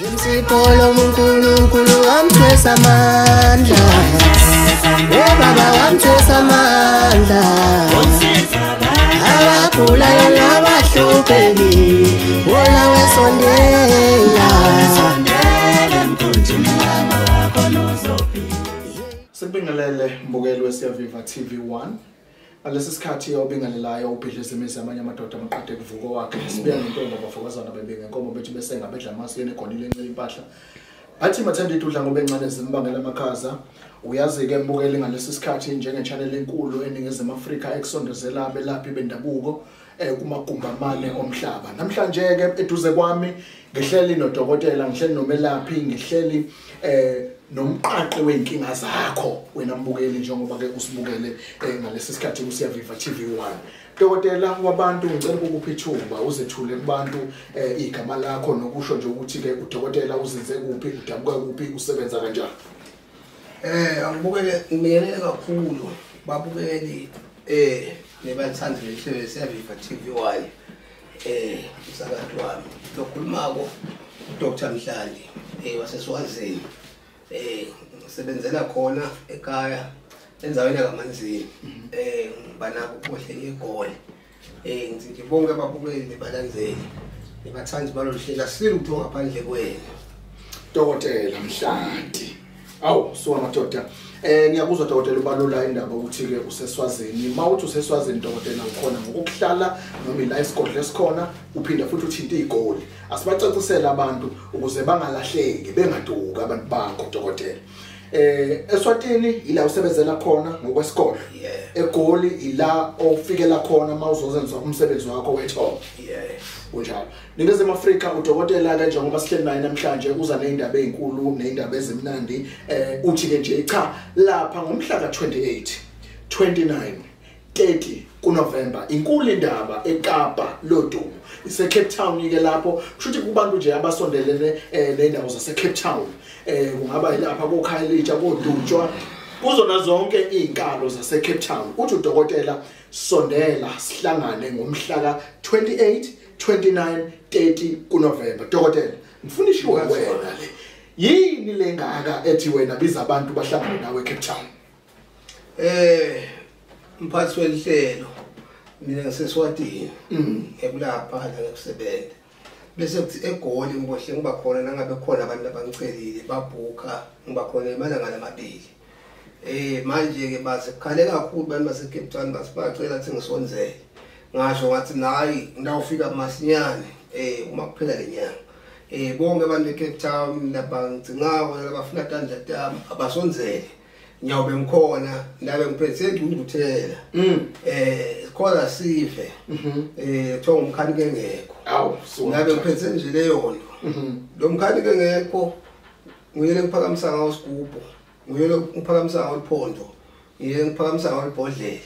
Insipho uNkulunkulu wamthwesa amandla. Baba wamthwesa amandla. Abagulayo nabahluphekile, wona wesondela. Sikubingelele mbukeli weSiyaviva TV1. Ngalesi sikhathi obingelelayo ubhidliza imizi amanye amadoda amaqede kuvuko wakhe. Sibuya ngentombi abafokazana bebinga inkomo bethi besenga bedla amasi yena egonile encela impahla. Bathi mathanda idudla ngoba encane zimbangela amakhaza. Uyazi-ke mbukeli ngalesi sikhathi njenge-channel enkulu eNingizimu Afrika ekusondezela abelaphi bendabuko kumagumbi amane omhlaba. Namhlanje-ke eduze kwami ngihleli nodokotela, ngihleli nomelaphi, ngihleli nomqaqi wey'nkinga zakho wena mbukeli, njengoba-ke usibukele ngalesi sikhathi kuSiyaviva TV1. Dokotela wabantu, ngicela ukukupha ithuba uzethule kubantu igama lakho nokusho nje ukuthi-ke udokotela uzinze kuphi, udabuka kuphi, usebenza kanjani. Angibukele ngibingelele kakhulu babukeli nebathandi behlelo Siyaviva TV1. Umsakazo wami lokhulumako uDr Mhlali waseSwazini. Ngisebenzela khona ekhaya endaweni yakaManzini. Ngibanako kuhle eGoli. Ngithi nje bonke ababukeli nebalandzeli nebathandi balolu hlelo asilutho ngaphandle kwenu. Dokotela Mhlanti. Awu suka madoda. Ngiyakuzwa dokotela ubalula indaba ukuthi ke useSwazini. Mawuthi useSwazini dokotela ukhona ngokuhlala noma ila isigodlo esikhona, uphinda futhi uthinta iGoli. Asibacacisele abantu ukuze bangalahleki, bengaduki abantu bakho dokotela. eSwatini ila usebenzela khona ngokwesigodlo. eGoli ila ofikela khona mawuzozenza umsebenzi wakho wethongo. Kunjalo. Ningizimu Afrika udokotela ke njengoba sihleli naye namhlanje uza nezindaba ezinkulu nezindaba ezimnandi. Uthi ke nje cha lapha ngomhla ka28, 29, 30 kuNovember inkulu indaba eKapa lodumo ise Cape Town ke lapho. Kusho ukuthi kubantu nje abasondelene nendawo zase Cape Town, kungaba yilapha koKhayelitsha, koDutshwa, kuzona zonke izinkalo zase Cape Town. Uthi udokotela sondela sihlangane ngomhla ka28, 29, 30 kuNovember. Dokotela ngifuna ishiwo wena le, yini lengaka ethi wena biza abantu bahlangane nawe eCape Town? Mphathi welihlelo, mina ngiseSwatini ekulapha la ngikusebenza. Bese kuthi eGoli ngibohle ngiba khona nangabe khona abantu abangicelile babhuka, ngiba khona emalanga lamabili. Manje ke base kukhale kakhulu abantu base Cape Town basibacela ukuthi ngisonzele. Ngasho ngathi nayi ngawufika masinyane uma kuphela lenyanga. Bonke abantu eCape Town labangicingako labafuna tandla tami abasonzele. Ngiyabe ngikhona ndabe ngiphethe ingqungquthela. Khona sive. Kuthiwa ngumkhanike engekho. Awu ngabe ngiphethe nje leyo nto. Lo mkhanike engekho nguyele ngiphakamisa ngawo isigubhu, nguyele ngiphakamisa ngawo iphondo, nguyele ngiphakamisa ngawo ibhodlela.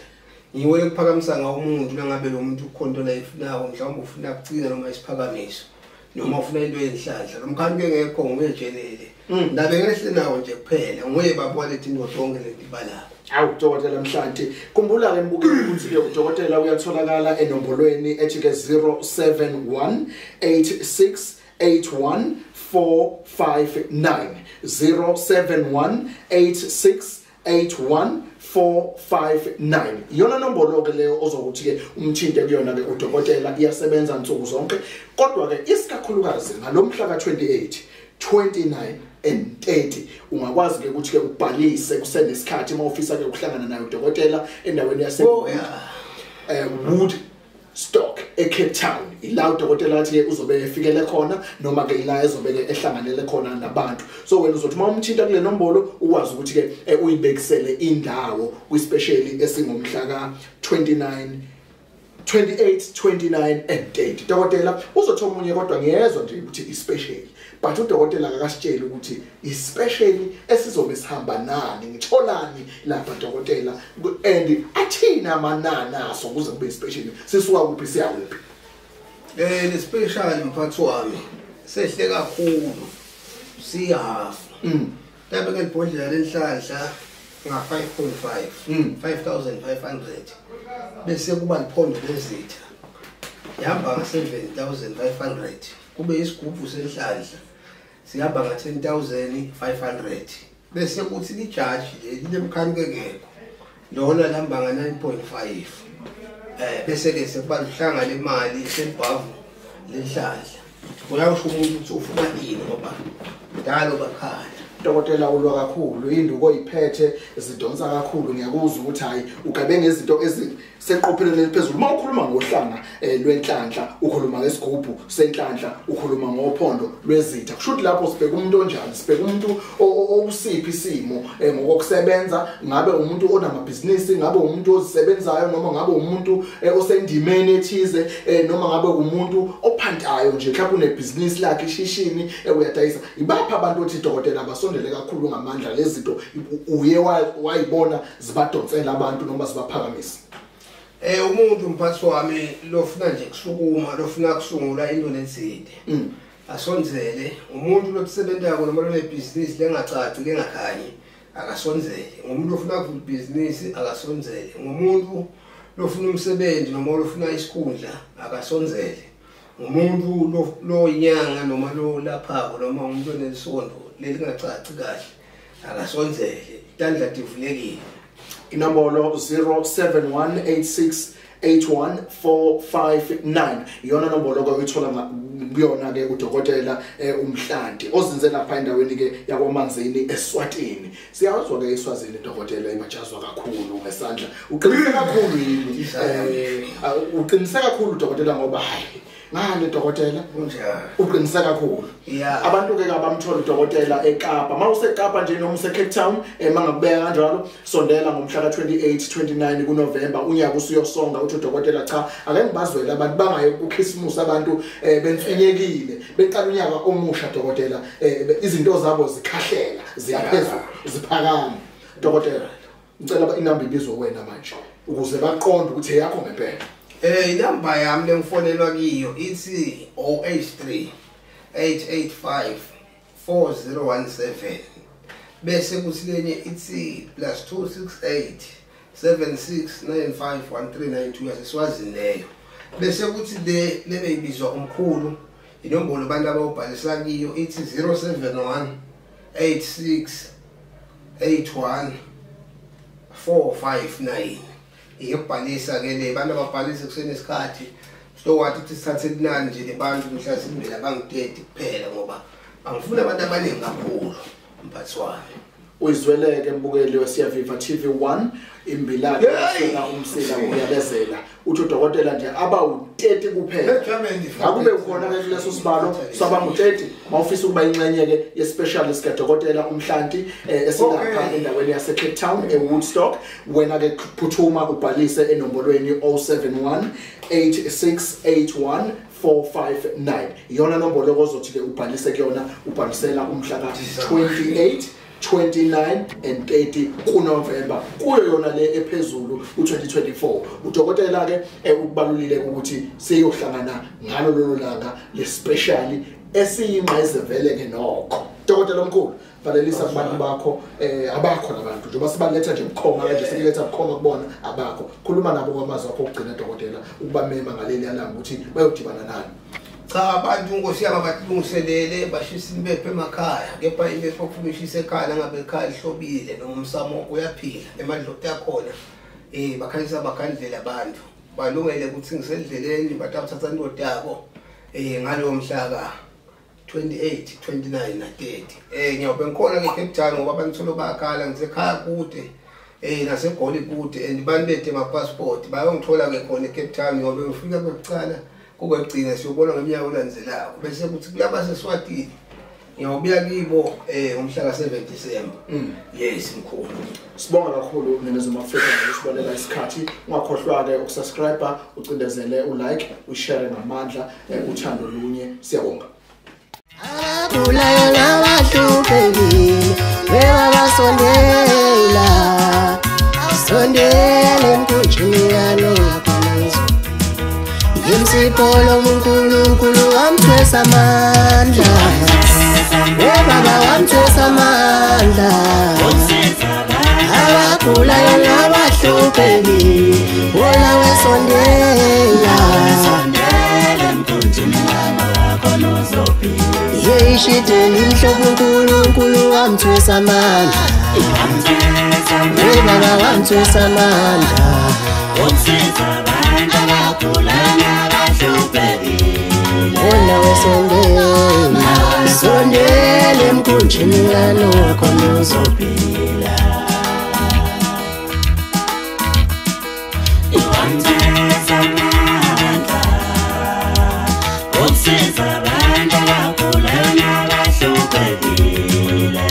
Ngiwele ngiphakamisa ngawo umuntu nangabe lo muntu ukhonto la ifunako, mhlawumbe ufuna ukucina noma isiphakamiso noma ufuna into yenhlanhla. Lo mkhanike engekho nguyejelele. Ndabe ngehle nawo nje kuphela nguye baba lethi into zonke letibalako. Awu dokotela Mhlanti, khumbula ke mbukeli ukuthi ke udokotela uyatholakala enombolweni ethi ke 071 86 81 459, 071 86 81 459. Iyona nombolo ke leyo ozokuthi ke umthinte kuyona ke udokotela, iyasebenza nsuku zonke. Kodwa ke isikakhulukazi ngalomhla ka28, 29 and 30 ungakwazi ke ukuthi ke ubhalise kusenesikhathi uma ufisa ke ukuhlangana naye udokotela endaweni yase Woodstock eCape Town. Ila udokotela athi ke uzobe efikele khona noma ke ila ezobe ke ehlanganele khona nabantu. So wena uzothi uma umthinta kule nombolo ukwazi ukuthi ke uyibekisele indawo kwispecial esingomhla ka 29, 28, 29 and 30. Dokotela uzothi omunye kodwa ngiyezwa nje ukuthi ispecial, but udokotela akasitsheli ukuthi ispecial esizobe sihamba nani, ngitholani lapha dokotela, and athina amanani aso kuze kube ispecial, sisuka kuphi siya kuphi? Le special mphathi wami sehle kakhulu, sihafu. Tabe ke ibhodlela lenhlanhla nga 5.5, 5500. Bese kuba liphondo lezitha ihamba nga 7500, kube isigubhu senhlanhla Sihamba nga 10,500. Bese kuthi lijaji leli lemkhankekeko lona lihamba nga 9.5. Bese ke sekuba luhlanga lemali sebhavu lenhlanhla. Uyawusho umuntu ukuthi ufuna ini ngoba dalo bakhala. Dokotela ulwa kakhulu induko oyiphethe zidonsa kakhulu, ngiyakuzwa ukuthi hayi ugabe ngezinto eziseqophelweni eliphezulu. Uma ukhuluma ngohlanga lwenhlanhla, ukhuluma ngesigubhu senhlanhla, ukhuluma ngophondo lwezitha, kusho ukuthi lapho sibheka umuntu onjani, sibheka umuntu okusiphi isimo ngokusebenza, ngabe umuntu onamabhizinisi, ngabe umuntu ozisebenzayo, noma ngabe umuntu osendimeni ethize, noma ngabe umuntu ophantayo nje mhlawumbe unebhizinisi lakhe ishishini uyadayisa. Ibapha abantu othi dokotela basondele kakhulu ngamandla lezi zinto uye wayibona zibadonsela abantu noma zibaphakamisa? Umuntu mphathi wami lofuna nje kusukuma, lofuna kusungula into lenzile asonzele. Umuntu lokusebenzako noma lonebhizinisi lengacaci lengakhanyi akasonzele. Umuntu ofuna ukuvula ibhizinisi akasonzele. Umuntu lofuna umsebenzi noma lofuna isikhundla akasonzele. Umuntu lo inyanga noma lo laphako noma umuntu onesondo lelingacaci kahle akasonzele. Itandla tivulekile. Inombolo 0718681459 iyona nombolo ke uyithola kuyona ke udokotela uMhlanti ozinze lapha endaweni ke yakwaManzini eSwatini. Siyazwa ke eSwazini dokotela ibatshazwa kakhulu ngesandla. Uqinise kakhulu yini? Uqinise kakhulu dokotela ngoba hayi ngale dokotela kunjalo uqinise kakhulu. Abantu ke abamthola udokotela eKapa, mawuseKapa nje noma use Cape Town, mangakubeka kanjalo, sondela ngomhla ka28 29 kuNovember unyaka usuyosonga. Uthi udokotela cha, ake ngibazwele abantu bangaye kuChristmas, abantu benfinyekile beqala unyaka omusha dokotela, izinto zabo zikhahlela ziyaphezulu ziphakama. Dokotela ngicela inamba ibizwe wena manje ukuze baqonde ukuthi eyakho ngempela. Inamba yami lengifonelwa kiyo ithi 083 885 4017, bese kuthi lenye ithi +268 76951392 yaseSwazini leyo. Bese kuthi le lebeyibizwa umkhulu inombolo abantu abawubhalisa kiyo ithi 071 86 81 459. Iyokubhalisa ke le bantu ababhalise kusenesikhathi. Sitokwathi ukuthi sithathe linani nje lebantu mhlasimbe labangu-30 kuphela ngoba angifuni abantu abaningi kakhulu mphathi wami. Uyizweleke mbukeli weSiyaviva TV1 imbilane yasona umsila uyabezela. Uthi udokotela nje abawu-30 kuphela. Akube khona ke kuleso sibalo sabangu-30 mawufisa ukuba ingxenye ke ye-specialist kadokotela uMhlanti esilapha endaweni yase Cape Town eWoodstock, wena ke phuthuma ubhalise enombolweni 071 8681 459. Iyona nombolo ozothi ke ubhalise kuyona, ubhalisela umhla ka-28 29 and 30 kuNovember kuyo yona le ephezulu u2024. Udokotela ke ukubalulile ukuthi siyohlangana ngalo lolo langa le special esiyingqayizevele ke nokho. Dokotela omkhulu, valelisa kubantu bakho abakho labantu njengoba sibaletha nje bukhoma kanje, sikuletha bukhoma kubona abakho. Khuluma nabo kwamazwi akho okugcina dokotela ukubamema ngaleli langa ukuthi bayodibana nani. Cha, abantu nkosi yami abalungiselele bashisa impepho emakhaya, kepha impepho okufuna ishise ekhaya ngabe ekhaya lihlobile noma umsamo uyaphila emadloti akhona, bakhanyisa bakhandlela abantu balungele ukuthi ngisendleleni bathatha indoda yabo ngalowo mhla ka 28 29 na 30. Ngiyobe ngikhona ke Cape Town ngoba abantu solo bayakhala ngisekhaya kude naseGoli kude and bantu bethe ama passport bayongithola ke khona eCape Town ngoba ngifika kokuqala kokugcina siyobona ngeminyaka olandzelako. Bese kuthi kulaba seSwatini ngiyobuya kibo ngomhla ka7 December. Yes mkhulu. Sibonga kakhulu Ningizimu Afrika ngokusibalela isikhathi. Ungakhohlwa ke ukusubscribe, ucindezele ulike, ushare ngamandla, uthando lunye. Siyabonga. Abagulayo nabahluphekile bebabasondela, sondela emkhunjini yalokhona. Ngimsipho lomuNkulunkulu wamthwesa amandla, baba wamthwesa amandla. Abagulayo nabahluphekile wona wesondela, yeah. Ishide limhlophe uNkulunkulu wamthwesa amandla. Baba wamthwesa amandla. Ukusiza abantu abagula nabahluphekile. Wena wesondela, sondela emkhunjini kaNowa khona uzophila. Wamthwesa amandla. Ukusiza abantu abagula nabahluphekile.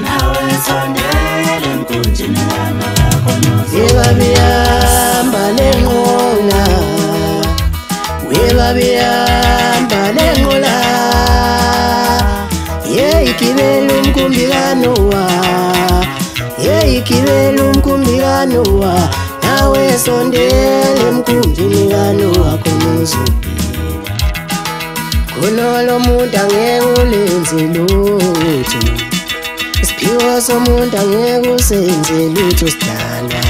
Nawe sondela emkhunjini kaNowa khona uzophila. Yebabihamba lenqola, yebabihamba lenqola. Yeyigibela umkhumbi kaNowa, yeyigibela umkhumbi kaNowa. Nawe sondela emkhunjini kaNowa khona uzophila. Khona lo muntu angeke ulenze lutho, isiphiwo somuntu angeke usenze lutho sidalwa.